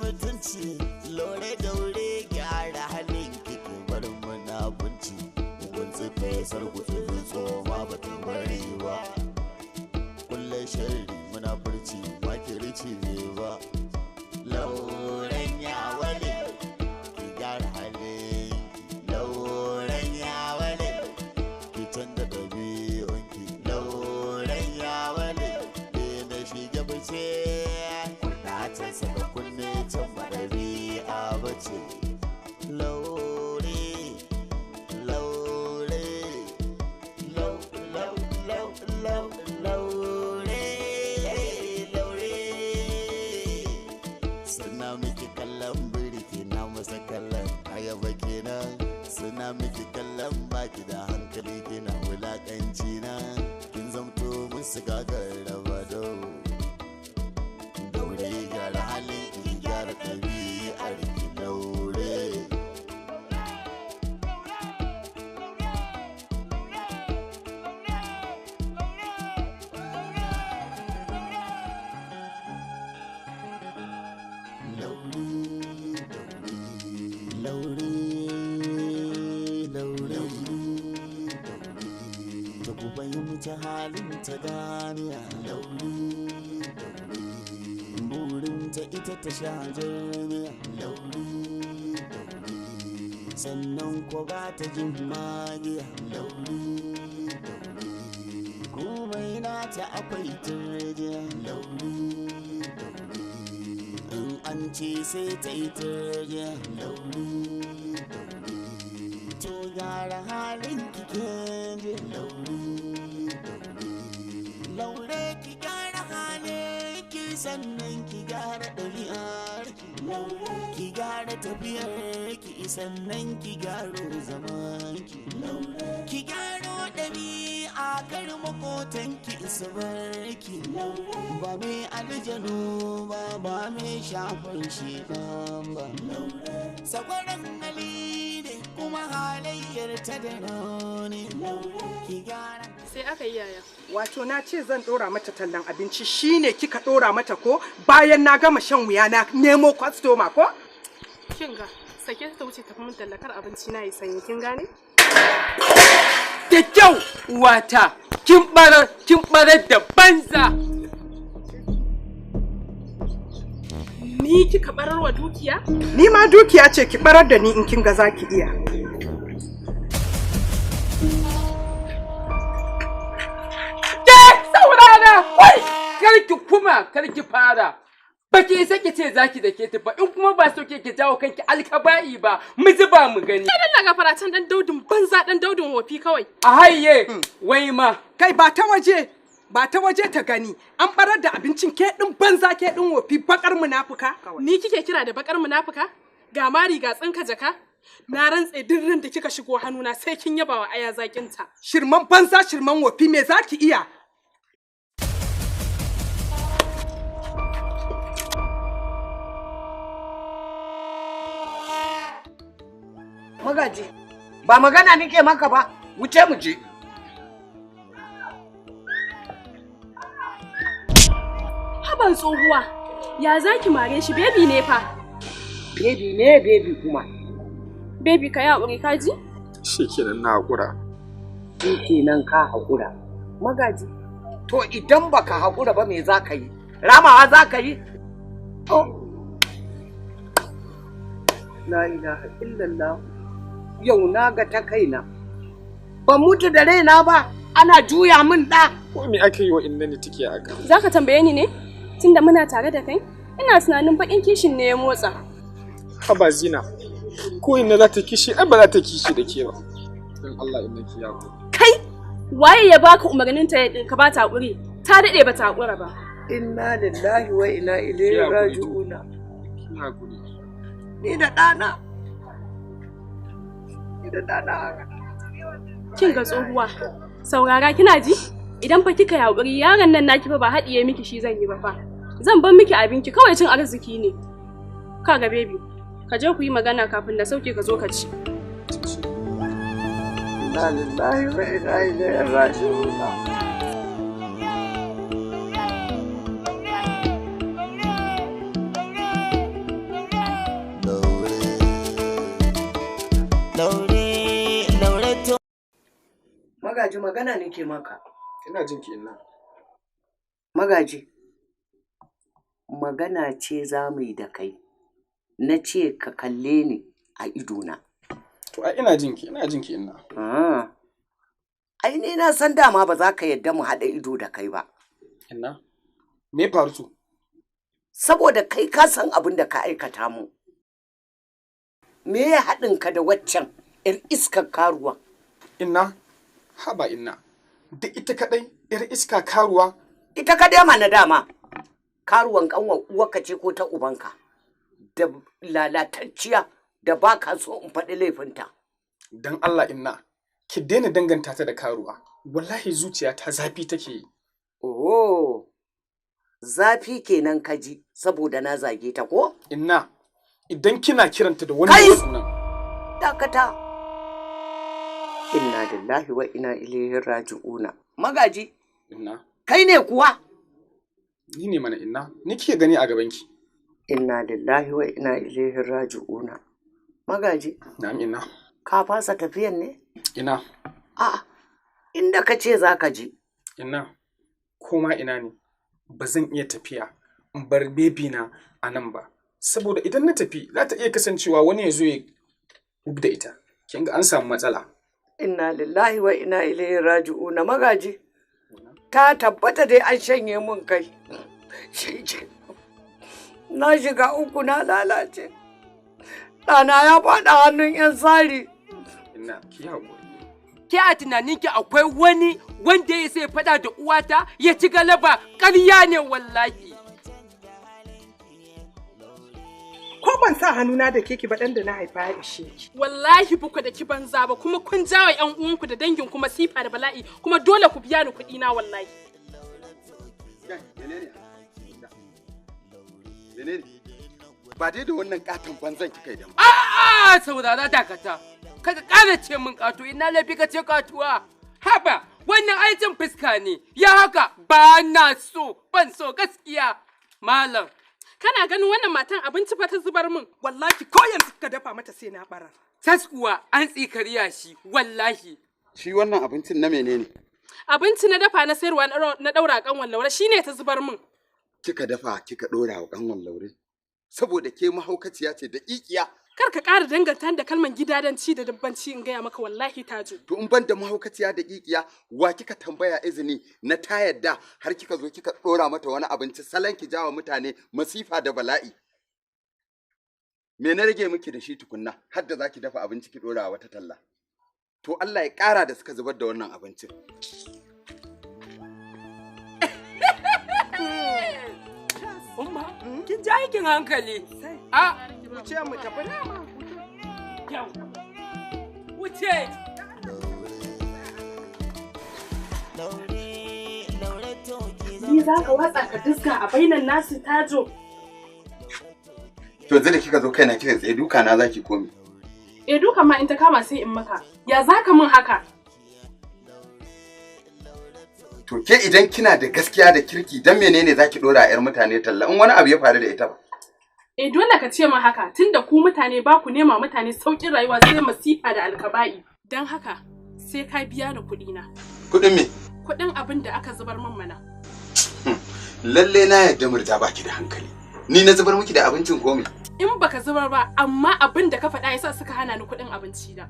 mutunci. Lore daure gyara halin ki ki bar munafunci. Gunsu fesar gutsurin tsoma ba ta bari ba. Kulle sharri munafurci makirci ne ba. Lauren ya wale ki gyara halin ki. Lauren ya wale ki canza ɗabi'unki. Lauren ya wale na shige fice. Kunna can saka kunne can ba ɗabi'a ba ce. Laure, laure, lau, lau, lau, lau, laure, laure. Suna miki kallon biriki na masa kallon ayaba kenan. Suna miki kallon baki da hankali kina wulakanci na. Kin zamto musu gagar raba dau. Daure gyara halin ki gyara ɗabi'ar ki daure. Laure, laure, laure, ta ku fahimci halin ta ganiya. Laure, burinta ita ta sha jirmiya. Laure, sannan ko ba ta jin magiya. Laure, komai nata akwai turjiya. Laure, in an ce sai ta yi turjiya. Laure, to gyara halin ki kinji. Laure, laure ki gyara halin ki sannan ki gyara ɗabi'ar ki. Ki gyara tafiyar ki sannan ki gyaro zaman ki. Ki gyaro ɗabi'a kar makotan ki su bar ki. Ba mai aljanu ba ba mai shafar shedan ba. Sakwaran hali ne kuma halayyar ta da rauni. Ki gyara. Sai aka yi yaya. Wato na ce zan ɗora mata tallan abinci shine kika ɗora mata ko bayan na gama shan wuya na nemo kwastoma ko? Kin ga sake ta wuce tafi min tallakar abinci na yi sanyi kin gane? Da kyau wata kin barar da banza. Ni kika bararwa dukiya? Ni ma dukiya ce ki barar da ni in kin ga zaki iya. Ke saurara wai kar ki kuma kar ki fara. Baki isa ki ce zaki da ke ba in kuma ba so ke ki jawo kanki alkaba'i ba mu zuba mu gani. Kai dan gafara can dan daudin banza dan daudin wofi kawai. A haye wai ma. Kai ba ta waje ba ta waje ta gani an barar da abincin ke din banza ke din wofi bakar munafuka. Ni kike kira da bakar munafuka? Ga mari ga tsinka jaka? Na rantse duk ran da kika shigo hannuna sai kin yaba wa aya zakinta. Shirman banza shirman wofi me zaki iya? Magaji, ba magana nike maka ba, wuce mu je. Haban tsohuwa, ya zaki mare shi baby ne fa? Baby ne baby kuma. Baby ka yi haƙuri ka ji? Shikenan na haƙura. Shikenan ka haƙura. Magaji, to idan baka haƙura ba me za ka yi? Ramawa za ka yi? Oh. La ilaha illallah. Yau na ga ta kaina. Ban mutu da raina ba, ana juya min ɗa. Ko me aka yi wa inna ne take aka? Za ka tambaye ni ne? Tunda muna tare da kai, ina tunanin baƙin kishin ne ya motsa. Haba Zina, ko inna za ta kishi, ai ba za ta kishi da ke ba. Don Allah inna ki yawo. Kai, waye ya baka umarnin ta ka ba ta haƙuri? Ta daɗe ba ta haƙura ba. Inna lillahi wa inna ilaihi raji'una. Ki haƙuri. Ni da ɗana. Ni da ɗana. Kin ga tsohuwa, saurara kina ji? Idan fa kika haƙuri yaron nan naki fa ba haɗiye miki shi zan yi ba fa. Zan bar miki abinki kawai cin arziki ne. Kaga baby, ka je ku yi magana kafin da sauke ka zo ka ci. Inna lillahi wa inna ilaihi raji'un. Magaji, magana nake maka. Ina jin ki inna. Magaji, magana ce za mu yi da kai. Na ce ka kalle ni a idona. To ai ina jin ki, ina jin ki inna. Ai ni na san dama ba za ka yadda mu haɗa ido da kai ba. Inna, me faru to? Saboda kai ka san abin da ka aikata mu. Me ya haɗin ka da waccan 'yar iskar karuwa? Inna, haba inna, da ita kaɗai 'yar iska karuwa? Ita kaɗai mana dama. Karuwan ƙanwar uwarka ce ko ta ubanka. Da lalatacciya da ba ka so in faɗi laifinta. Dan Allah inna, ki daina danganta ta da karuwa. Wallahi zuciya ta zafi take yi. Oh, zafi kenan ka ji saboda na zage ta ko? Inna, idan kina kiranta da wannan sunan. Dakata. Inna lillahi wa inna ilaihi raji'una. Magaji. Inna. Kai ne kuwa? Ni ne mana inna, ni kike gani a gabanki. Inna lillahi wa inna ilaihi raji'una. Magaji. Na'am inna. Ka fasa tafiyan ne? Ina. A'a, inda ka ce za ka je. Inna, koma ina ne, ba zan iya tafiya in bar bebi na a nan ba. Saboda idan na tafi za ta iya kasancewa wani ya zo ya da ita. Kin ga an samu matsala. Inna lillahi wa inna ilaihi raji'una. Magaji. Ta tabbata dai an shanye mun kai. Na shiga uku na lalace. Ɗana ya faɗa hannun 'yan sari. Inna, ki haƙuri. Ke a tunaninki akwai wani wanda ya sai faɗa da uwata ya ci galaba? Ƙarya ne wallahi. Ko ban sa hannuna da keki ba ɗan da na haifa ya ishe ki. Wallahi buku da ki banza ba, kuma kun jawa ƴan uwanku da dangin kuma sifa da bala'i, kuma dole ku biya ni kuɗi na wallahi. Menene? Ba dai da wannan katon banzan kika yi da mu. A'a, saurara dakata. Kaga ƙara ce min ƙato, ina laifi ka ce ƙatuwa. Haba, wannan aikin fuska ne. Ya haka ba na so, ban so gaskiya. Malam. Kana ganin wannan matan abinci fa ta zubar min. Wallahi ko yanzu ka dafa mata sai na barar. Tas kuwa an tsikariya shi, wallahi. Shi wannan abincin na menene? Abinci na dafa na sayarwa na ɗaura kanwan Laure shine ta zubar min. Kika dafa kika ɗora wa kanwan Laure? Saboda ke mahaukaciya ce da ikiya. Kar ka ƙara danganta da kalman gidadanci da dabbanci in gaya maka wallahi Tajo. To in ban da mahaukaciya da kikiya, wa kika tambaya izini na ta yadda har kika zo kika ɗora mata wani abinci salon ki jawa mutane masifa da bala'i. Me na rage miki da shi tukunna har da zaki dafa abinci ki ɗora wata talla. To Allah ya ƙara da suka zubar da wannan abincin. Umma, kin ji aikin hankali. A, wuce mu tafi dama. Wuce. Ni za ka watsa ka diska a bainan nasu Tajo. To yanzu da kika zo kaina kika tsaye duka na zaki komi. Eh duka ma in ta kama sai in maka. Ya za ka min haka? To ke idan kina da gaskiya da kirki dan menene zaki dora yar mutane talla in wani abu ya faru da ita ba? Eh dole ka ce min haka tunda ku mutane ba ku nema mutane saukin rayuwa sai masifa da alkaba'i. Dan haka sai ka biya ni kuɗi na. Kuɗin me? Kuɗin abin da aka zubar min mana. Lalle na yarda Murja baki da hankali. Ni na zubar miki da abincin ko me? In baka zubar ba amma abin da ka faɗa yasa suka hana ni kuɗin abinci na.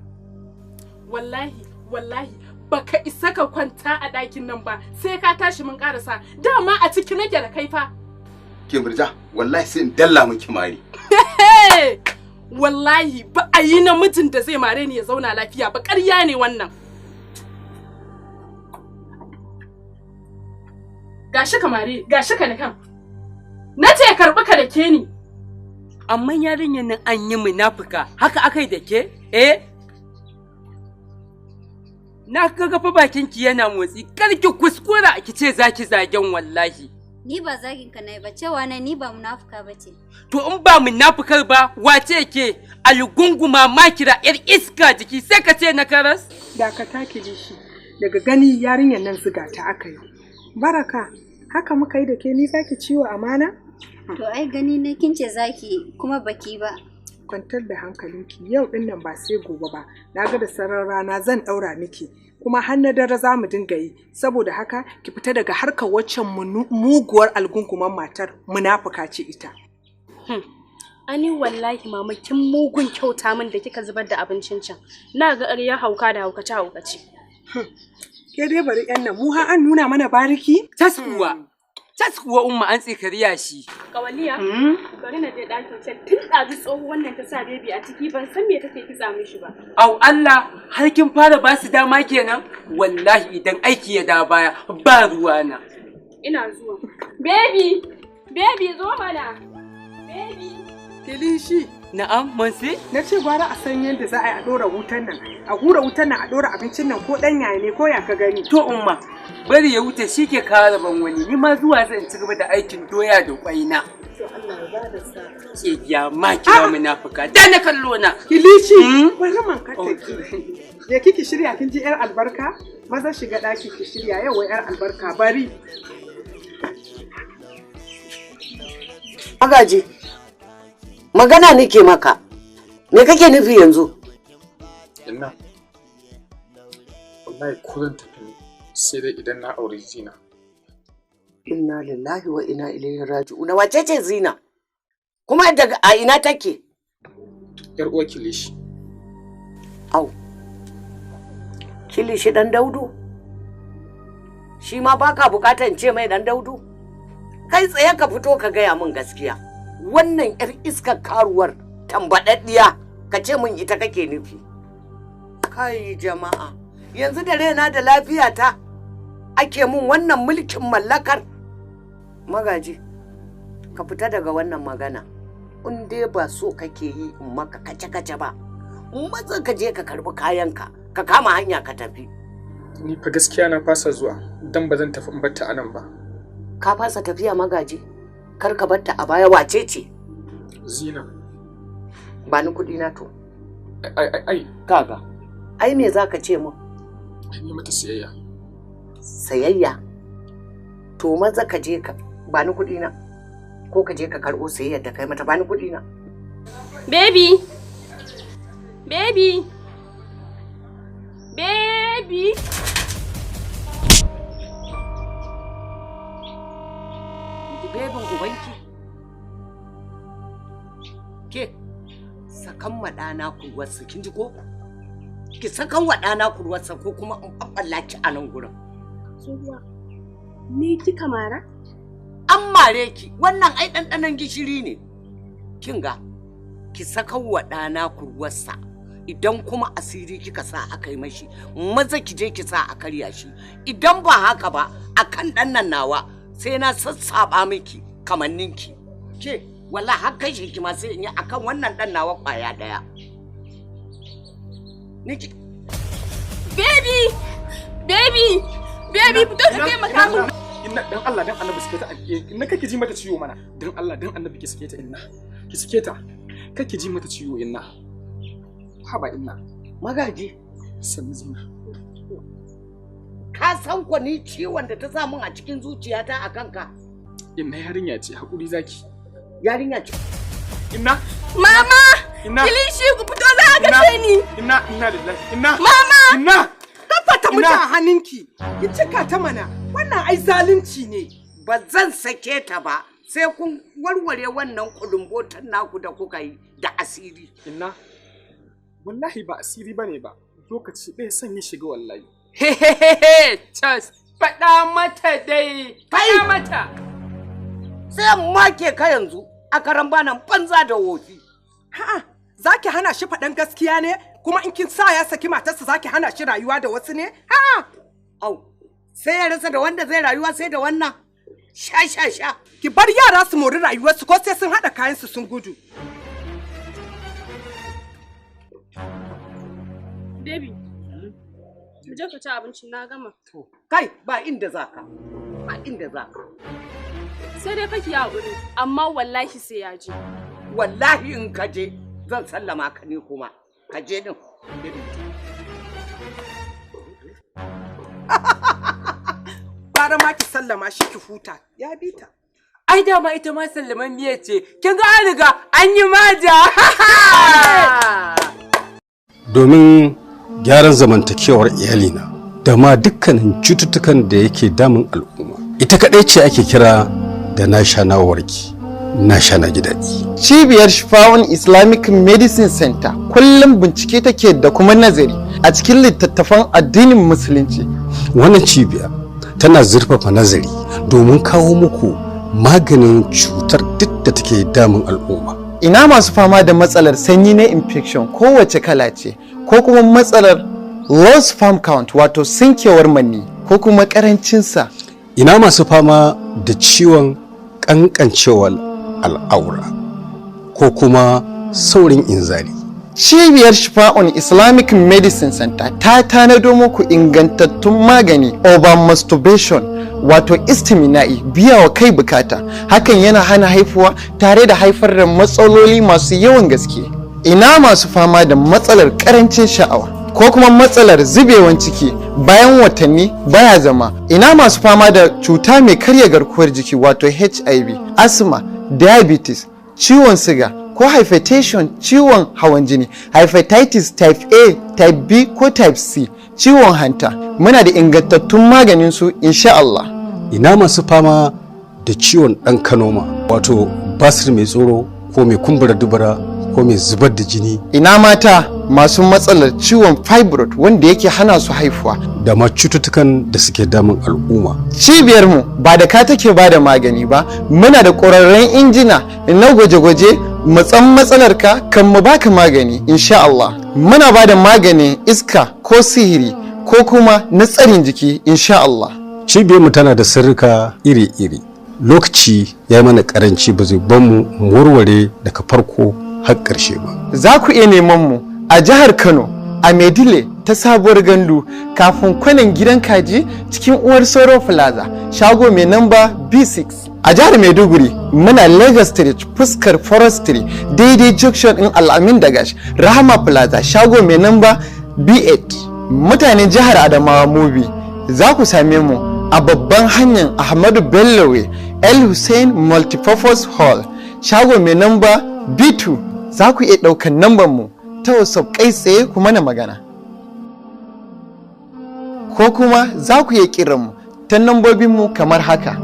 Wallahi wallahi baka isa ka kwanta a ɗakin nan ba sai ka tashi mun ƙarasa, dama a ciki nake da kai fa. Ke Murja wallahi sai in dalla miki mari. Wallahi ba a yi namijin da zai mare ni ya zauna lafiya ba, ƙarya ne wannan. Gashi ka mare, gashi ka da kan. Na ce karɓi ka da ke ni. Amma yarinyar nan an yi munafuka, haka akai da ke? Eh? Na ga fa bakinki yana motsi, kar ki kuskura ki ce zaki zagen wallahi. Ni ba zagin ka nayi ba, cewa na ni ba munafuka bace. To in ba munafukar ba, wace ke? Algunguma makira yar iska jiki sai ka ce na karas? Dakata ki ji shi. Daga gani yarinyar nan ziga ta aka yi. Baraka, haka muka yi da ke ni zaki ciwo amana? To ai gani na kin ce zaki kuma baki ba. Kwantar da hankalinki yau din nan ba sai gobe ba. Na ga da sarar rana zan daura miki. Kuma har na dare za mu dinga yi, saboda haka ki fita daga harkar waccan muguwar algunguman matar, munafuka ce ita. Ani wallahi mama kin mugun kyauta min da kika zubar da abincin can. Na ga ƙarya hauka da haukace haukace. Ke dai bari yan nan, mu har an nuna mana bariki? Tas kuwa. Tas kuwa umma an tsikariya shi. Kawaliya, bari na je ɗakin can tun ɗazu tsohuwan nan ta sa bebi a ciki, ban san me take kitsa mishi ba. Au Allah, har kin fara ba su dama kenan? Wallahi idan aiki ya da baya ba ruwana. Ina zuwa. Baby, baby zo mana. Baby. Kilishi. Na'am, Monsi? Na ce gwara a san yadda za a yi a ɗora wutan nan, a hura wutan nan a ɗora abincin nan ko ɗan yaya ne ko ya ka gani. To umma, bari ya wuce shi ke kawo rabon wani, ni ma zuwa zan ci gaba da aikin doya da kwaina. To Allah ya bada sa'a. Ke ya ma kira munafuka, da na kallo na. Kilishi, bari man ka take. Ya kiki shirya kin ji yar albarka? Maza shiga ɗaki ki shirya yau wai yar albarka bari. Magaji, magana nake maka, me kake nufi yanzu? Inna, wallahi ko zan tafi ne sai dai idan na auri Zina. Inna lillahi wa inna ilaihi raji'un. Wace ce Zina? Kuma daga a ina take? Yar uwar Kilishi. Au. Kilishi dan Daudu? Shi ma baka bukatan ce mai dan Daudu? Kai tsaye ka fito ka gaya min gaskiya. Wannan 'yar iskar karuwar tambaɗaɗɗiya ka ce min ita kake nufi. Kai jama'a, yanzu da raina da lafiyata ake mun wannan mulkin mallakar. Magaji, ka fita daga wannan magana. In dai ba so kake yi in maka kace-kace ba, maza ka je ka karbi kayanka, ka kama hanya ka tafi. Ni fa gaskiya na fasa zuwa, dan ba zan tafi in bar ta anan ba. Ka fasa tafiya magaji? Kar ka barta a baya, wace ce? Zina. Ba ni kuɗi na to. Ai ai ai. Kaga. Ai me zaka ce min? An yi mata sayayya. Sayayya? To maza ka je ka ba ni kuɗi na. Ko ka je ka karɓo sayayyar da kai mata, ba ni kuɗi na. Baby. Baby. Baby. Bebin ubanki. Ke, sakan wa ɗana kurwarsa, kin ji ko? Ki sakan wa ɗana kurwarsa ko kuma in ɓaɓɓalla ki a nan gurin. Tsohuwa, ni kika mara? An mare ki, wannan ai ɗanɗanon gishiri ne. Kin ga, ki sakan wa ɗana kurwarsa. Idan kuma asiri kika sa aka yi mashi, maza ki je ki sa a karya shi. Idan ba haka ba, akan ɗan nan nawa, sai na sassaɓa miki kamanninki. Ke, wala har kai shi ma sai in yi akan wannan ɗan nawa ƙwaya ɗaya. Niki. Baby! Baby! Baby, fito ka taimaka min. Inna, dan Allah dan Annabi sake ta, inna kake ji mata ciwo mana. Dan Allah dan Annabi ki sake ta inna. Ki sake ta. Kake ji mata ciwo inna. Haba inna. Magaji. Sannu Zina. Ka san ko ni ciwon da ta sa min a cikin zuciyata a kanka. Inna yarinya ce, hakuri zaki. Yarinya ce. Inna. Mama! Inna. Kilishi ku fito za a kashe ni. Inna, inna lillahi. Inna. Mama! Inna. Tabbata mutu a hannunki. Ki cika ta mana. Wannan ai zalunci ne. Ba zan sake ta ba. Sai kun warware wannan kulumbotan naku da kuka yi da asiri. Inna. Wallahi ba asiri bane ba. Lokaci ɗaya son ya shiga wallahi. Hehehehe, Charles, faɗa mata dai, faɗa mata. Sai make ka yanzu a karan banan banza da wofi. Ha'a, za ki hana shi faɗan gaskiya ne? Kuma in kin sa ya saki matarsa za ki hana shi rayuwa da wasu ne? Ha'a. Au, sai ya rasa da wanda zai rayuwa sai da wannan. Sha sha sha. Ki bar yara su mori rayuwarsu ko sai sun haɗa kayansu sun gudu. Baby. Mu je ka ci abincin na gama. Kai ba inda zaka. Ba inda zaka. Sai dai kake haƙuri, amma wallahi sai ya je. Wallahi in ka je zan sallama ka ne kuma. Ka je din. Gwara ma ki sallama shi ki huta. Ya bi ta. Ai dama ita ma sallaman miya ce. Kin ga an riga an yi maja. Domin gyaran zamantakewar iyalina, da ma dukkanin cututtukan da yake damun al'umma. Ita kaɗai ce ake kira da na sha na warki, na sha na ji daɗi. Cibiyar Shifa'un Islamic Medicine Center kullum bincike take da kuma nazari a cikin littattafan addinin Musulunci. Wannan cibiya tana zurfafa nazari domin kawo muku maganin cutar duk da take damun al'umma. Ina masu fama da matsalar sanyi na infection kowace kala ce, ko kuma matsalar low sperm count, wato sinkewar manni ko kuma karancinsa. Ina masu fama da ciwon kankancewar al'aura ko kuma saurin inzali. Cibiyar Shifa'un Islamic Medicine Center ta tanado muku ingantattun magani over masturbation, wato istimina'i, biya wa kai bukata. Hakan yana hana haifuwa tare da haifar da matsaloli masu yawan gaske. Ina masu fama da matsalar karancin sha'awa ko kuma matsalar zubewan ciki bayan watanni baya zama. Ina masu fama da cuta mai karya garkuwar jiki, wato HIV, asma, diabetes, ciwon siga ko hypertension, ciwon hawan jini, hepatitis type A, type B ko type C, ciwon hanta. Muna da ingantattun maganin su, insha Allah. Ina masu fama da ciwon ɗan kanoma, wato basir mai tsoro ko mai kumbura dubura ko mai zubar da jini. Ina mata masu matsalar ciwon fibroid wanda yake hana su haifuwa. Da ma cututtukan da suke damun al'umma. Cibiyarmu ba da ka take ba da magani ba, muna da ƙwararren injina na gwaje-gwaje matsan matsalarka kan mu baka magani, insha Allah. Muna ba da maganin iska ko sihiri ko kuma na tsarin jiki, insha Allah. Cibiyarmu tana da sirrika iri-iri. Lokaci ya yi mana karanci, ba zai ban mu mu warware daga farko har ƙarshe ba. Za ku iya neman mu a jihar Kano a Medile ta Sabuwar Gandu, kafin kwanan gidan kaji, cikin Uwar Soro Plaza, shago mai namba B6. A jihar Maiduguri muna Lagos Street, fuskar Forestry, daidai junction din Al'amin Dagash, Rahama Plaza, shago mai namba B8. Mutanen jihar Adamawa, Mubi, za ku same mu a babban hanyar Ahmadu Bellowe, El Hussein Multipurpose Hall, shago mai namba B2. Za ku iya ɗaukan namban mu ta WhatsApp kai tsaye kuma na magana, ko kuma za ku iya kiran mu ta nambobinmu kamar haka.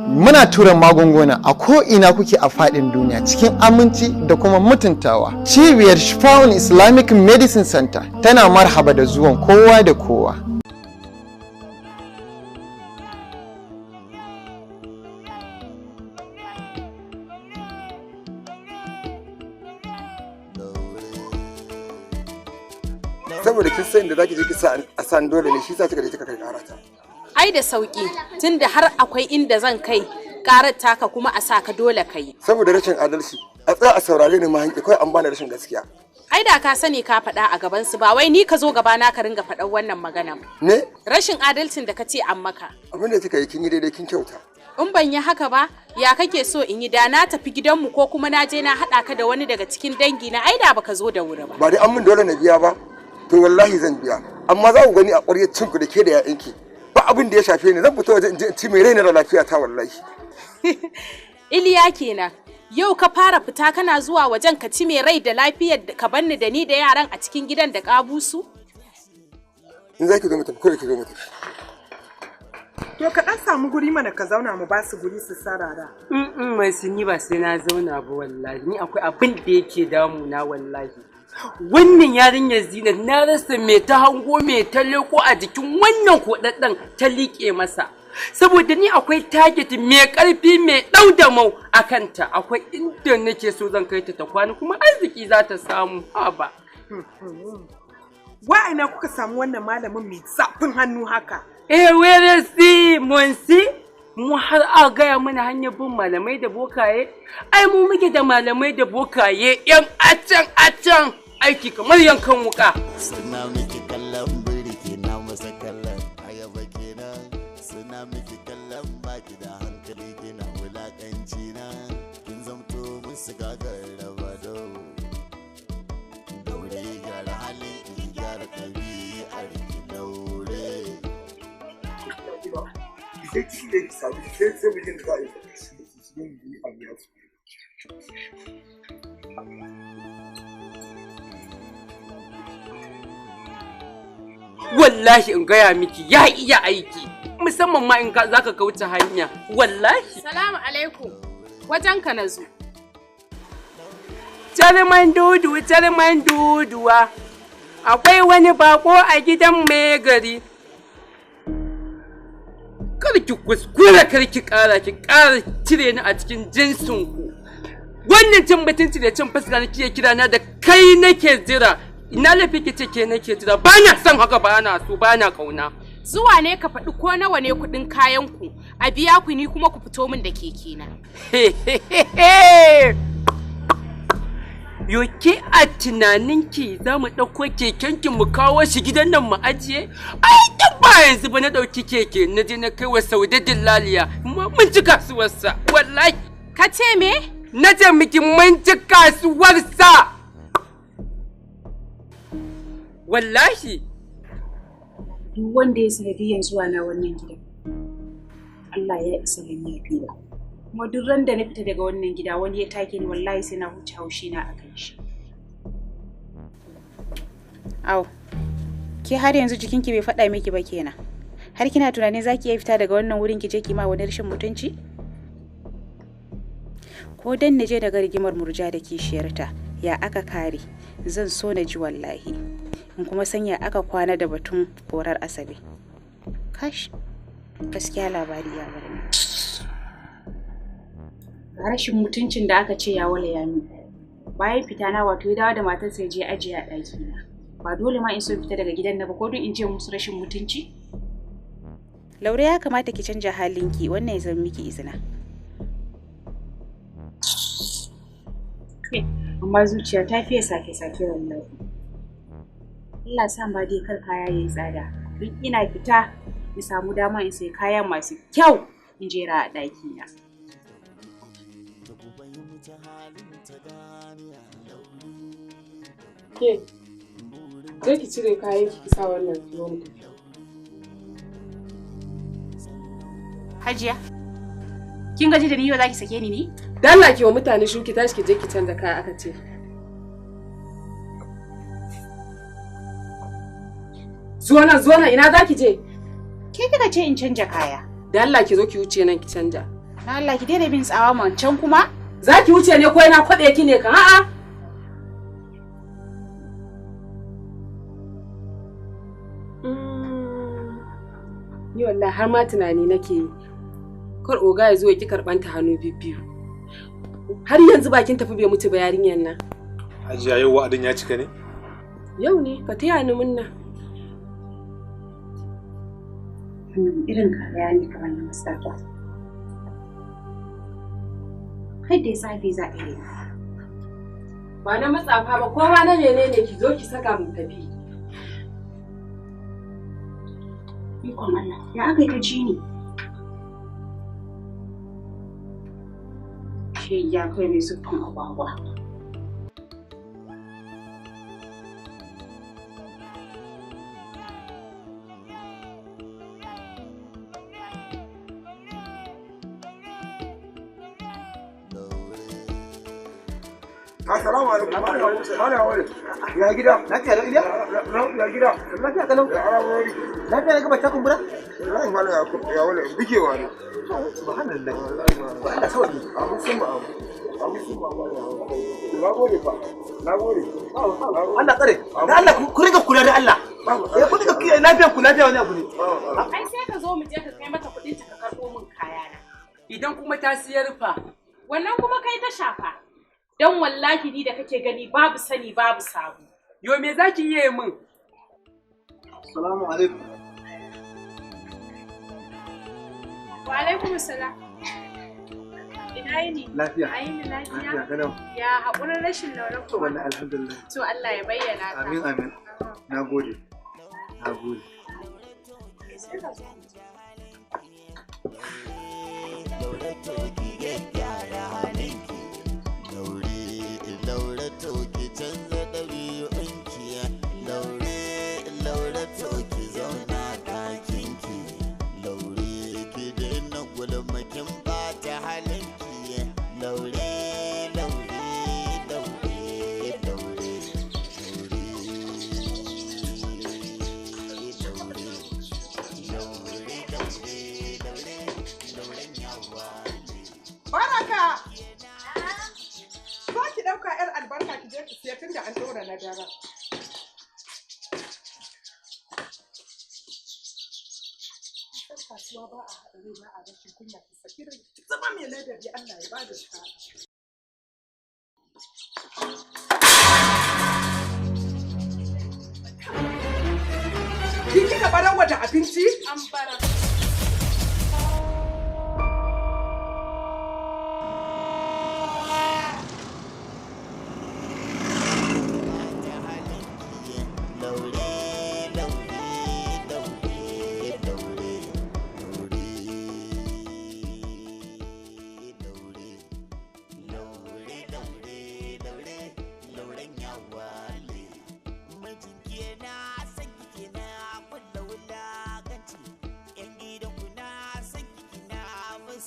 Muna tura magunguna a ko'ina kuke a faɗin duniya cikin aminci da kuma mutuntawa. Cibiyar Shifa'un Islamic Medicine Center tana marhaba da zuwan kowa da kowa. Saboda kin san da zaki je ki sa a san dole ne shi sa kika je kika kai karata. Ai da sauki, tunda har akwai inda zan kai karar taka kuma a saka dole kai. Saboda rashin adalci, a tsaya a saurare ni ma hanki kawai an bani rashin gaskiya. Ai da ka sani ka faɗa a gaban su, ba wai ni ka zo gaba na ka ringa faɗan wannan magana. Ne? Rashin adalcin da ka ce an maka. Abin da kika yi kin yi daidai, kin kyauta. In ban yi haka ba, ya kake so in yi? Da na tafi gidanmu ko kuma na je na haɗa ka da wani daga cikin dangi na, ai da baka zo da wuri ba. Ba dai an min dole na biya ba. To wallahi zan biya, amma za ku gani a ƙwaryar cinku da ke da 'ya'yanki. Ba abin da ya shafe ni, zan fito waje in je in ci mai raina da lafiya ta wallahi. Iliya kenan. Yau ka fara fita kana zuwa wajen ka ci mai rai da lafiyar ka banni da ni da yaran a cikin gidan da kabusu? In za ki zo mu tafi, kawai ki zo mu tafi. To ka ɗan samu guri mana ka zauna, mu ba su guri su sarara. Mai sun yi ba sai na zauna ba wallahi, ni akwai abin da yake damuna wallahi. Wannan yarinyar Zinat, na rasa me ta hango, me ta leko a jikin wannan kodaddan ta liƙe masa. Saboda ni akwai target mai ƙarfi mai ɗau da mau a kanta, akwai inda nake so zan kai ta ta kwana kuma arziki za ta samu, haba. Wa ina kuka samu wannan malamin mai zafin hannu haka? Eh, were si monsi, mu har a gaya mana hanyar bin malamai da bokaye, ai mu muke da malamai da bokaye yan acan acan aiki kamar yankan wuka. Suna miki kallon biri kina masa kallon ayaba kenan, suna miki kallon baki da hankali kina wulakanci na, kin zamto musu gagar raba daure, gyara halin ki, gyara ɗabi'ar ki, daure. Sai ciki da ki sami sai bikin da za a yi su yi abu ya su. Wallahi in gaya miki ya iya aiki. Musamman ma in za ka kauce hanya. Wallahi. Salamu alaikum. Wajen ka na zo. Charman dudu, charman duduwa. Akwai wani bako a gidan mai gari. Kar ki kuskura, kar ki kara, ki kara cire ni a cikin jinsin ku. Wannan cin mutunci da cin fuska nake kira na da kai nake jira. Ina laifi ki ce ke nake jira. Ba na son haka, ba na so, ba na kauna. Zuwa ne ka faɗi ko nawa ne kuɗin kayan ku, a biya ku ni kuma ku fito min da keke na. Yoke a tunaninki za mu ɗauko kekenki mu kawo shi gidan nan mu ajiye? Ai duk ba yanzu ba na ɗauki keke na je na kai wa Saude dillaliya, mun ci kasuwarsa wallahi. Ka ce me? Na ce miki mun ci kasuwarsa. Wallahi. Duk wanda ya sanadiyan zuwa na wannan gidan, Allah ya isa ban yafe ba. Kuma duk ran da na fita daga wannan gida wani ya take ni, wallahi sai na huce haushi na akan shi. Au, ke har yanzu jikinki bai faɗa miki ba kenan. Har kina tunanin zaki iya fita daga wannan wurin ki je ki ma wani rashin mutunci? Ko dan na je daga rigimar Murja da kishiyarta, ya aka kare, zan so na ji wallahi. In kuma sanya aka kwana da batun korar Asabe. Kash, gaskiya labari ya bar ni. Rashin mutuncin da aka ce ya wala ya min. Bayan fita na wato ya dawo da matarsa ya je ajiye a ɗaki na. Ba dole ma in so fita daga gidan na ba ko don in ce musu rashin mutunci? Laure ya kamata ki canja halinki, wannan ya zama miki izina. Amma zuciya ta fiye sake-sake wallahi. Allah sa ma dai kar kaya yayi tsada. Duk ina fita in samu dama in sayi kaya masu kyau in jera a ɗaki na. Ke, je ki cire kayan ki sa wannan tuwon ku. Hajiya, kin gaji da ni yau zaki sake ni ne? Dan Allah ki wa mutane shuki, tashi ki je ki canza kaya aka ce. Zuwa nan, zuwa nan, ina za ki je? Ke kika ce in canja kaya. Dan Allah ki zo ki wuce nan ki canja. Na Allah ki daina bin tsawa man can kuma. Za ki wuce ne ko ina kwaɗe ki ne kan a'a? Ni wallahi har ma tunani nake yi. Kar oga ya zo ya ki karɓan ta hannu bibbiyu. Har yanzu bakin tafi bai mutu ba yarinyar nan. Hajiya yau wa'adin ya cika ne? Yau ne, ka taya ni munna. Irin kaya ne kamar na Mustapha. Kai da tsafi za a yi. Ba na matsafa ba, ko ma na menene ki zo ki saka mu tafi. Ikon Allah, ya aka yi ta ji ni? Shi ya kai mai siffan agwagwa. Assalamu alaikum. Malam ya gida? Lafiya lau Iliya? Ya gida? Lafiya kalau. Ya alamori. Lafiya na gaba ta kumbura? Wallahi malam ya wala bikewa ne. Subhanallah. Allah sauki. Amin sun ba abu. Amin sun ba abu. Na gode fa. Na gode. Allah tsare. Da Allah ku riga kula da Allah. Eh ku riga kiyaye lafiyar ku, lafiya wani abu ne. Ai sai ka zo mu je ka kai mata kuɗin ta ka karɓo min kayana. Idan kuma ta siyar fa. Wannan kuma kai ta shafa. Don wallahi ni da kake gani babu sani babu sabo. Yo me zaki yi min? Assalamu alaikum. Wa alaikum assalam. Ina yini? Lafiya. Aini lafiya. Lafiya kalau. Ya haƙurin rashin laura To wallahi alhamdulillah. To Allah ya bayyana ka. Amin amin. Nagode. Nagode. Sai ka zo. ki je ki siya tunda an ɗora na daren. San kasuwa ba a haɗa rai ba a rashin kunya, ki saki rai ki zama mai ladabi, Allah ya bada sa'a. Ki kika barar da abinci? An bara.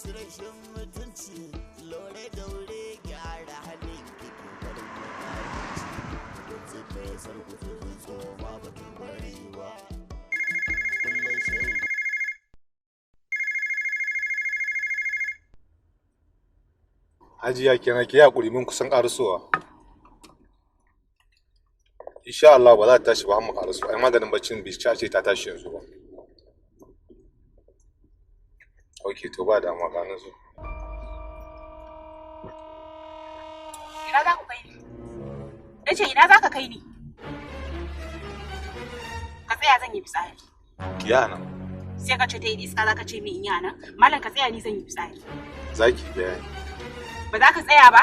Rashin mutunci, lore daure gyara halin ki ki bar mutunci. Kun fesar ku tsoma ba ki bari ba. Kullum shirin. Hajiya kenan, ki hakuri, mun kusan karasowa. Insha Allah ba za ta tashi ba har mu karaso. Ai maganin baccin bai ci a ce ta tashi yanzu ba. Ok, to ba damuwa, ga na zo. Ina za ku kai ni? Na ce ina za ka kai ni? Ka tsaya zan yi fitsari. Ki yi nan. Sai ka ce ta yi iska za ka ce min in yi a nan? Malam, ka tsaya, ni zan yi fitsari. Za ki bayani. Ba za ka tsaya ba?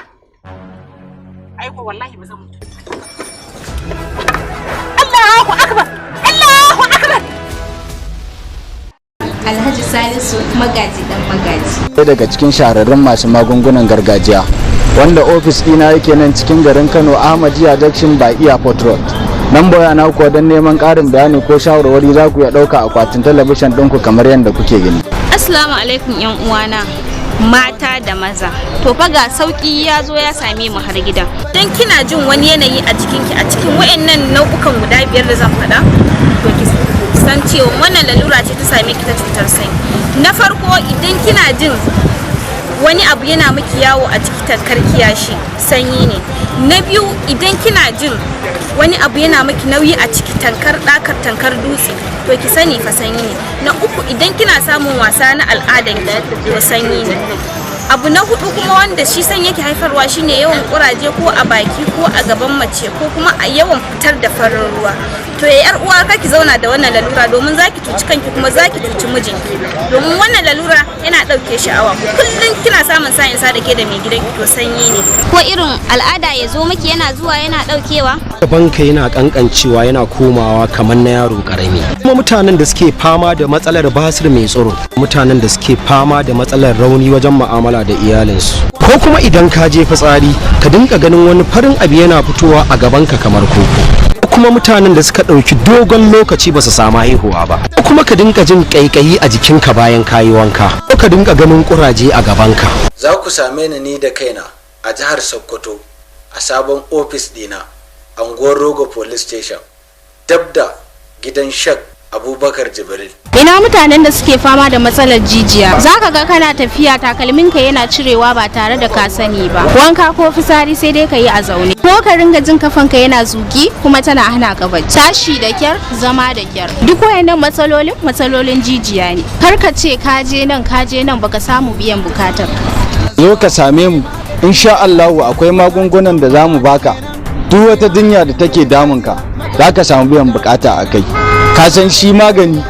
Ai ko wallahi ba zan mutu. Allahu akbar! Allahu akbar! Alhaji Salisu Magaji dan Magaji. Ɗaya daga cikin shahararrun masu magungunan gargajiya wanda ofis ɗina yake nan cikin garin Kano, Ahmadiyya Junction by Airport Road. Nan na kuwa don neman ƙarin bayani ko shawarwari za ku iya ɗauka akwatin talabishin ɗinku kamar yadda kuke gani. Assalamu alaikum yan uwana mata da maza. To fa ga sauki ya zo ya same mu har gida. Dan kina jin wani yanayi a jikinki a cikin wayannan nau'ukan guda biyar da zan faɗa, to ki san cewa wannan lalura ce ta same ki ta cutar sanyi. Na farko, idan kina jin wani abu yana miki yawo a ciki tamkar kiyashi, sanyi ne. Na biyu, idan kina jin wani abu yana miki nauyi a ciki tankar ɗakar tankar dutse, to ki sani fa sanyi ne. Na uku, idan kina samun wasa na al'adan ki, to sanyi ne. Abu na hudu kuma wanda shi san yake haifarwa shine yawan kuraje ko a baki ko a gaban mace, ko kuma a yawan fitar da farin ruwa. To ya yar uwa, ki zauna da wannan lalura domin zaki cuci kanki kuma zaki cuci mijinki, domin wannan lalura yana ɗauke sha'awa. Kullum kina samun sa'in sa da ke da mai gidanki, to sanyi ne. Ko irin al'ada ya zo miki yana zuwa yana ɗaukewa. Gabanka yana kankancewa, yana komawa kamar na yaro karami. Kuma mutanen da suke fama da matsalar basir mai tsoro, mutanen da suke fama da matsalar rauni wajen mu'amala da iyalinsu, ko kuma idan ka je fitsari ka dinka ganin wani farin abu yana fitowa a gabanka kamar koko, ko kuma mutanen da suka ɗauki dogon lokaci ba su samu haihuwa ba, ko kuma ka dinka jin ƙaiƙayi a jikinka bayan kayi wanka, ko ka dinka ganin ƙuraje a gabanka. Za ku same ni ni da kaina a jihar Sokoto a sabon ofis dina, anguwar Rogo Police Station, dab da gidan Shak Abubakar Jibril. Ina mutanen da suke fama da matsalar jijiya. Za ka ga kana tafiya takalminka yana cirewa ba tare da ka sani ba. Wanka ko fitsari sai dai ka yi a zaune. Ko ka ringa jin kafanka yana zugi kuma tana hana ka bacci. Tashi da kyar, zama da kyar. Duk wayannan matsalolin matsalolin jijiya ne. Kar ka ce ka je nan ka je nan baka samu biyan bukatar. Zo ka same mu, insha Allahu akwai magungunan da za mu baka. Duk wata jinya da take damunka za ka samu biyan bukata a kai. Ka san shi magani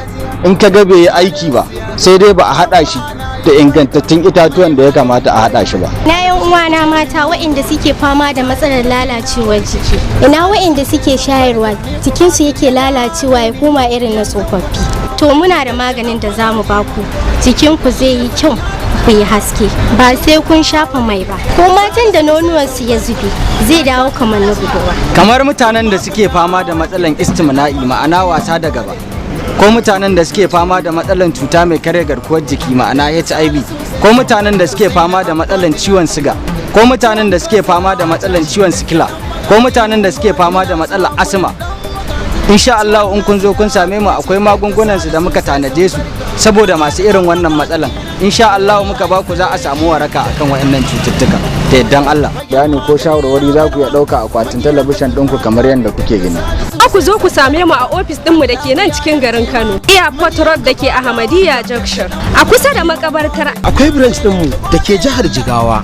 in ka ga bai yi aiki ba, sai dai ba a haɗa shi da ingantattun itatuwan da ya kamata a haɗa shi ba. Na yan uwana mata waɗanda suke fama da matsalar lalacewar jiki. Ina waɗanda suke shayarwa, jikinsu yake lalacewa ya koma irin na tsofaffi. To muna da maganin da za mu baku. Jikinku zai yi kyau, ku yi haske ba sai kun shafa mai ba. Ko matan da nonuwansu ya zube, zai dawo kamar na budurwa. Kamar mutanen da suke fama da matsalan istimna'i, ma'ana wasa da gaba, ko mutanen da suke fama da matsalan cuta mai karya garkuwar jiki, ma'ana HIV, ko mutanen da suke fama da matsalan ciwon siga, ko mutanen da suke fama da matsalan ciwon sikila, ko mutanen da suke fama da matsalar asma, insha Allah in kun zo kun same mu akwai magungunan su da muka tanaje su saboda masu irin wannan matsalan. Insha Allah muka ba ku za a samu waraka akan waɗannan cututtuka. Da yardan Allah. Bayani ko shawarwari za ku iya ɗauka akwatin talabijin ɗinku kamar yadda kuke gani. Ku zo ku same mu a ofis ɗinmu da ke nan cikin garin Kano, Airport Road da ke Ahmadiyya Junction, a kusa da makabartar. Akwai branch ɗinmu da ke jihar Jigawa.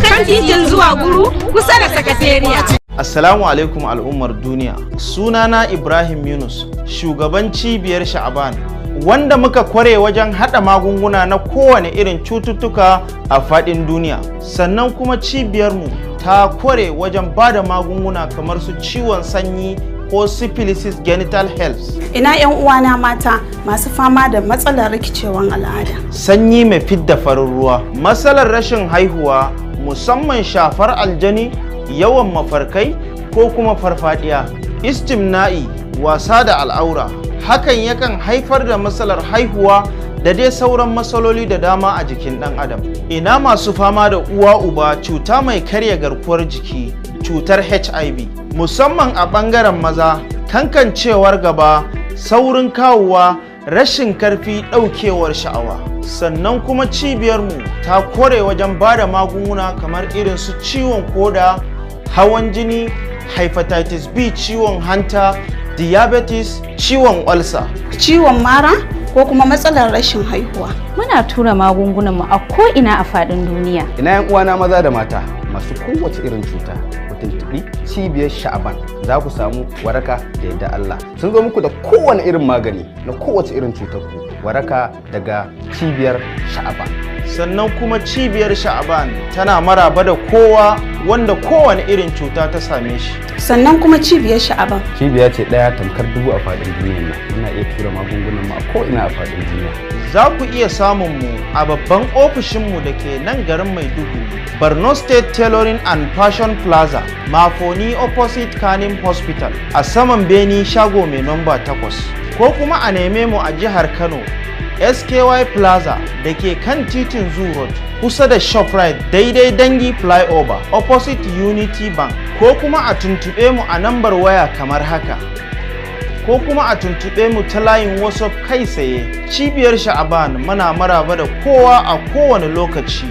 Kan titin zuwa Guru kusa da sakatariya. Assalamu alaikum al'ummar duniya. Sunana Ibrahim Yunus, shugaban cibiyar Sha'aban, wanda muka kware wajen haɗa magunguna na kowane irin cututtuka a faɗin duniya. Sannan kuma cibiyarmu ta kware wajen ba da magunguna kamar su ciwon sanyi ko syphilis, genital health. Ina 'yan uwana mata masu fama da matsalar rikicewan al'ada. Sanyi mai fidda farin ruwa, matsalar rashin haihuwa, musamman shafar aljani, yawan mafarkai ko kuma farfadiya, istimna'i, wasa da al'aura. Hakan yakan haifar da matsalar haihuwa da dai sauran matsaloli da dama a jikin ɗan adam. Ina masu fama da uwa uba cuta mai karya garkuwar jiki, cutar HIV, musamman a ɓangaren maza, kankancewar gaba, saurin kawowa, rashin karfi, ɗaukewar sha'awa. Sannan kuma cibiyarmu ta kore wajen ba da magunguna kamar irin su ciwon koda, hawan jini, hepatitis B, ciwon hanta, diabetes, ciwon ulcer, ciwon mara ko kuma matsalar rashin haihuwa. Muna tura magungunanmu a ko'ina a faɗin duniya. Ina yan uwana maza da mata masu kowace irin cuta, ku tuntuɓi cibiyar Sha'aban, za ku samu waraka da yadda Allah. Sun zo muku da kowane irin magani na kowace irin cutar ku, waraka daga cibiyar Sha'aban. Sannan kuma cibiyar Sha'aban tana maraba da kowa wanda kowane irin cuta ta same shi. Sannan kuma cibiyar Sha'aban cibiya ce ɗaya tamkar dubu a faɗin duniyar nan. Muna iya tura magungunan mu a ko'ina a faɗin duniya. Za ku iya samun mu a babban ofishinmu da ke nan garin Maiduguri, Borno State Tailoring and Fashion Plaza, Mafoni, opposite Kanim Hospital, a saman Beni, shago mai namba 8, ko kuma a neme mu a jihar Kano, SKY Plaza da ke kan titin Zoo Road, kusa da Shoprite, daidai Dangi Flyover, opposite Unity Bank, ko kuma a tuntuɓe mu a nambar waya kamar haka. Ko kuma a tuntuɓe mu ta layin WhatsApp kai tsaye. Cibiyar Sha'aban muna maraba da kowa a kowane lokaci.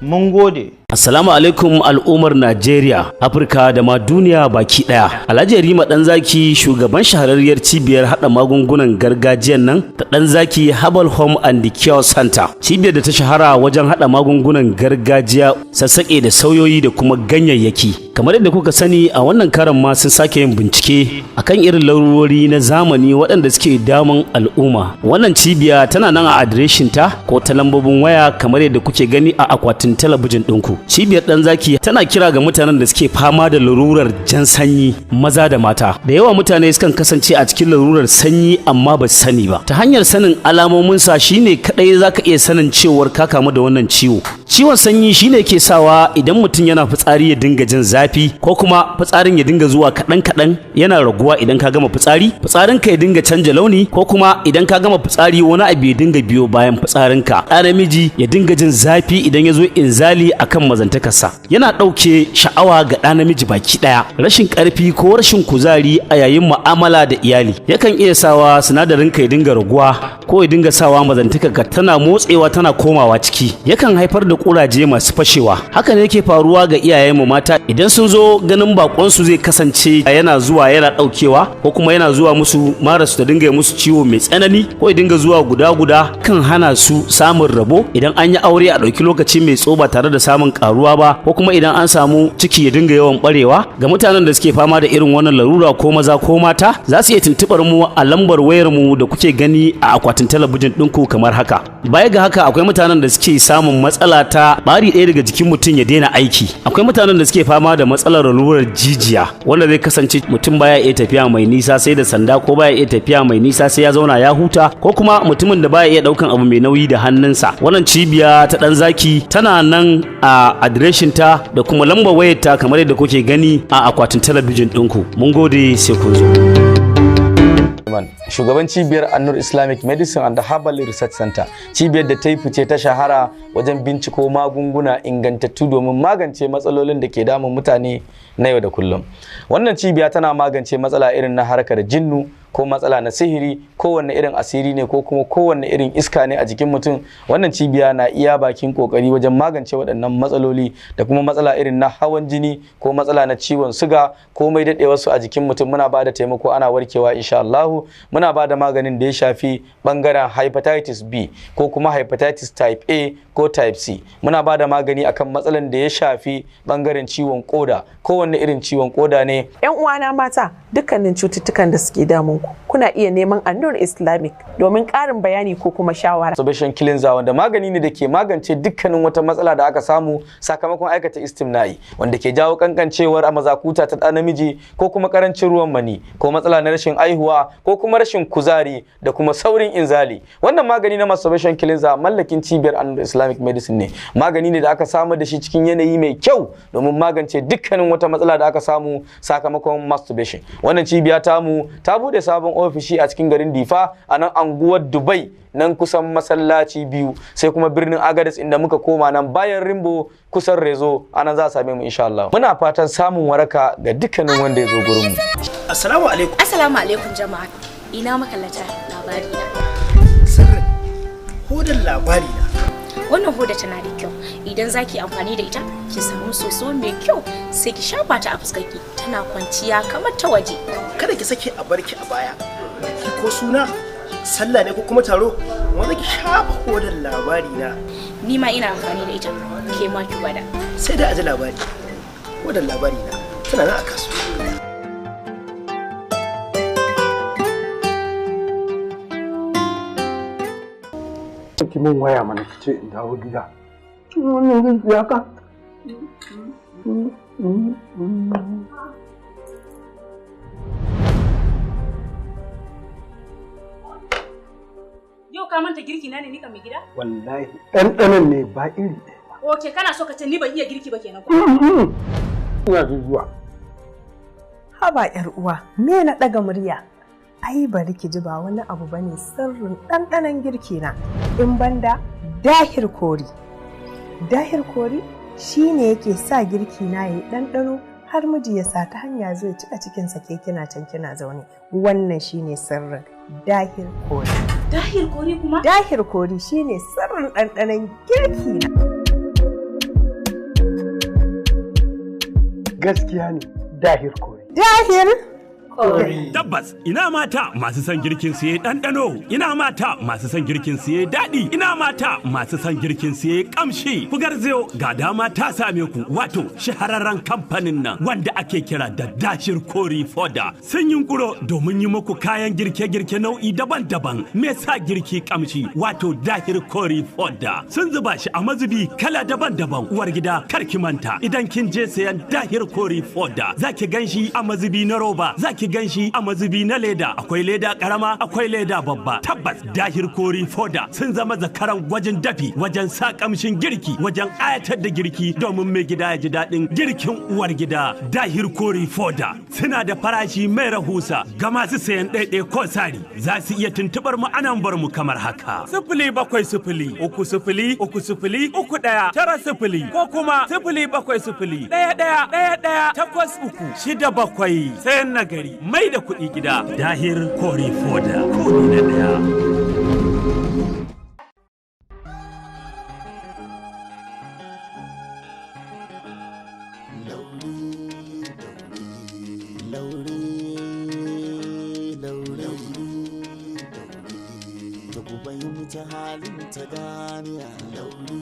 Mun gode. Assalamu alaikum al'ummar Najeriya, Afirka da ma duniya baki daya. Alhaji Rima Danzaki, shugaban shahararriyar cibiyar hada magungunan gargajiyan nan ta Danzaki Herbal Home and Cure Center. Cibiyar da ta shahara wajen hada magungunan gargajiya, sassaƙe da sauyoyi da kuma ganyayyaki. Kamar yadda kuka sani, a wannan karan ma sun sake yin bincike akan irin larurori na zamani waɗanda suke damun al'umma. Wannan cibiya tana nan a adireshin ta ko ta lambobin waya kamar yadda kuke gani a akwatin talabijin ɗinku. Cibiyar Dan Zaki tana kira ga mutanen da suke fama da larurar jan sanyi, maza da mata. Da yawa mutane sukan kasance a cikin larurar sanyi amma ba su sani ba. Ta hanyar sanin alamominsa shine kadai zaka iya sanin cewar ka kamu da wannan ciwo. Ciwon sanyi shine ke sawa idan mutum yana fitsari ya dinga jin zafi, ko kuma fitsarin ya dinga zuwa kaɗan kaɗan yana raguwa. Idan ka gama fitsari, fitsarinka ya dinga canja launi, ko kuma idan ka gama fitsari wani abu ya dinga biyo bayan fitsarinka. Ɗa namiji ya dinga jin zafi idan ya zo inzali akan mazantakarsa. Yana ɗauke sha'awa ga ɗa namiji baki ɗaya. Rashin ƙarfi ko rashin kuzari a yayin mu'amala da iyali yakan iya sawa sinadarin ka ya dinga raguwa, ko ya dinga sawa mazantakarka tana motsewa tana komawa ciki. Yakan haifar da ƙuraje masu fashewa. Haka ne yake faruwa ga iyayenmu mata idan sun zo ganin baƙonsu, zai kasance yana zuwa yana ɗaukewa, ko kuma yana zuwa musu marasu ta dinga musu ciwo mai tsanani, ko ya dinga zuwa guda guda, kan hana su samun rabo. Idan an yi aure a ɗauki lokaci mai tso ba tare da samun karuwa ba, ko kuma idan an samu ciki ya dinga yawan barewa. Ga mutanen da suke fama da irin wannan larura, ko maza ko mata, za su iya tuntubar mu a lambar wayar mu da kuke gani a akwatin talabijin ɗinku kamar haka. Baya ga haka, akwai mutanen da suke samun matsala ta bari ɗaya daga jikin mutum ya daina aiki. Akwai mutanen da suke fama da matsalar lalurar jijiya, wanda zai kasance mutum baya iya tafiya mai nisa sai da sanda, ko baya iya tafiya mai nisa sai ya zauna ya huta, ko kuma mutumin da baya iya ɗaukan abu mai nauyi da hannunsa. Wannan cibiya ta Dan Zaki tana nan a adireshin ta da kuma lambar wayarta kamar yadda kuke gani a akwatin talabijin ɗinku. Mun gode, sai kun zo. Shugaban cibiyar Annur Islamic Medicine and Herbal Research Center, cibiyar da ta yi fice ta shahara wajen binciko magunguna ingantattu domin magance matsalolin da ke damun mutane na yau da kullum. Wannan cibiya tana magance matsala irin na harkar jinnu. ko matsala na sihiri, kowanne irin asiri ne ko kuma kowanne irin iska ne a jikin mutum. Wannan cibiya na iya bakin kokari wajen magance waɗannan matsaloli da kuma matsala irin na hawan jini ko matsala na ciwon suga ko mai daɗewar su a jikin mutum. Muna ba da taimako, ana warkewa insha Allahu. Muna ba da maganin da ya shafi bangaren hepatitis B ko kuma hepatitis type A ko type C. Muna ba da magani akan matsalan da ya shafi bangaren ciwon koda, kowanne irin ciwon koda ne. 'Yan uwana mata, dukkanin cututtukan da suke damun ku, kuna iya neman Annur Islamic domin ƙarin bayani ko kuma shawara. Masturbation cleanser, wanda magani ne da ke magance dukkanin wata matsala da aka samu sakamakon aikata istimna'i, wanda ke jawo kankancewar a mazakuta ta ɗa namiji, ko kuma karancin ruwan mani, ko matsala na rashin aihuwa, ko kuma rashin kuzari da kuma saurin inzali. Wannan magani na masturbation cleanser mallakin cibiyar Annur Islamic Medicine ne. Magani ne da aka samar da shi cikin yanayi mai kyau domin magance dukkanin wata matsala da aka samu sakamakon masturbation. Wannan cibiya tamu ta bude sabon ofishi a cikin garin Difa, a nan anguwar Dubai, nan kusan masallaci biyu, sai kuma birnin Agadez inda muka koma nan bayan Rimbo kusan Rezo, anan za a same mu insha Allah. Muna fatan samun waraka ga dukkanin wanda ya zo gurin mu. Assalamu alaikum. Assalamu alaikum jama'a. Ina makallata labari na. Sirrin hodar labari na. Wannan hoda tana da kyau. Idan zaki amfani da ita, ki samu soso mai kyau, sai ki shafa ta a fuskarki. Tana kwanciya kamar ta waje. Kada ki sake a barki a baya. Ki ko suna, sallah ne ko kuma taro, wanda ki shafa hodar labari na. Ni ma ina amfani da ita, ke ma ki gwada. Sai da aji labari. Hodar labari na tana nan a kasuwa. Ki min waya mana ki ce in dawo gida. Wannan zuciya ka. Yau ka manta girki na ne nika mai gida? Wallahi ɗanɗanon ne ba iri ɗaya. Ok, kana so ka ce ni ban iya girki ba kenan ko? Ina zuwa. Haba yar uwa, me na ɗaga murya? Ai bari ki ji, ba wani abu bane sirrin ɗanɗanon girki na in banda Dahir Kori. Dahir Kori shine yake sa girki na yayi ɗanɗano har miji ya sa ta hanya zai cika cikinsa ke kina can kina zaune. Wannan shine sirrin Dahir Kori. Dahir Kori kuma? Dahir Kori shine sirrin ɗanɗanon girki na. Gaskiya ne, Dahir Kori. Dahir Tabbas, ina mata masu son girkin su yayi ɗanɗano, ina mata masu son girkin su yayi daɗi, ina mata masu son girkin su yayi ƙamshi. Ku garzayo, ga dama ta same ku, wato shahararren kamfanin nan wanda ake kira da Dashir Kori Foda. Sun yunkuro domin yi muku kayan girke-girke nau'i daban-daban me sa girki ƙamshi, wato Dahir Kori Foda. Sun zuba shi a mazubi kala daban-daban. Uwar gida, kar ki manta, idan kin je sayan Dahir Kori Foda, za ki gan shi a mazubi na roba, za ki gan shi a mazubi na leda, akwai leda karama, akwai leda babba. Tabbas Dahir Kori Foda sun zama zakaran gwajin dafi wajen sa kamshin girki, wajen ayatar da girki, domin mai gida ya ji daɗin girkin uwar gida. Dahir Kori Foda suna da farashi mai rahusa ga masu sayan ɗaiɗai ko sari. Za su iya tuntuɓar mu anan bar mu kamar haka: 070 30 30 31 90, ko kuma 070 11 11 83 67. Sayan nagari mai da kuɗi gida. Dahir Kori Foda, kori na ɗaya. Da ku fahimci halin ta ganiya lauri,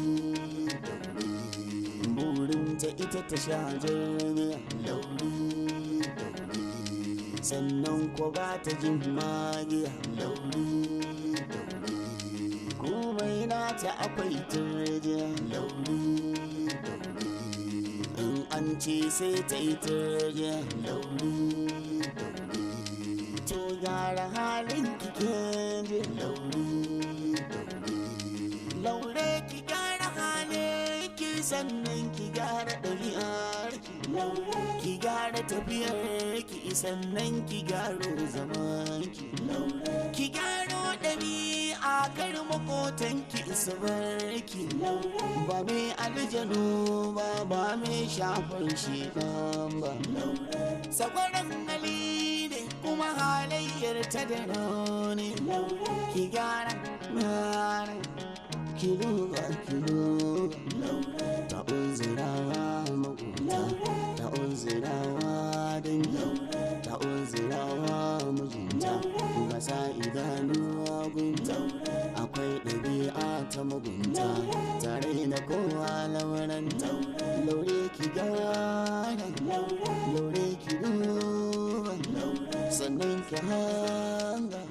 burinta ita ta sha jirmiya lauri, sannan ko ba ta jin magiya lauri, komai nata akwai turjiya lauri, in an ce sai ta yi turjiya lauri. To gyara halin ki ji lauri, laure ki gyara halin ki, sannan ki gyara ɗabi'ar ki, ki gyara tafiyar ki, sannan ki gyaro zaman ki, ki gyaro ɗabi'a, kar makotan ki su bar ki. Ba mai aljanu ba, ba mai shafar shi ba, sakwaran hali ne kuma halayya. Zuciyar ta da rauni. Ki gyara gyara, ki duba ki duba. Ta uzurawa maƙota, ta uzurawa dangi, ta uzurawa mijinta. Ga sa idanu gunta, akwai ɗabi'a ta mugunta, tare da kowa lauranta. Laure, ki gyara. Laure, ki duba, sannan ki hanga.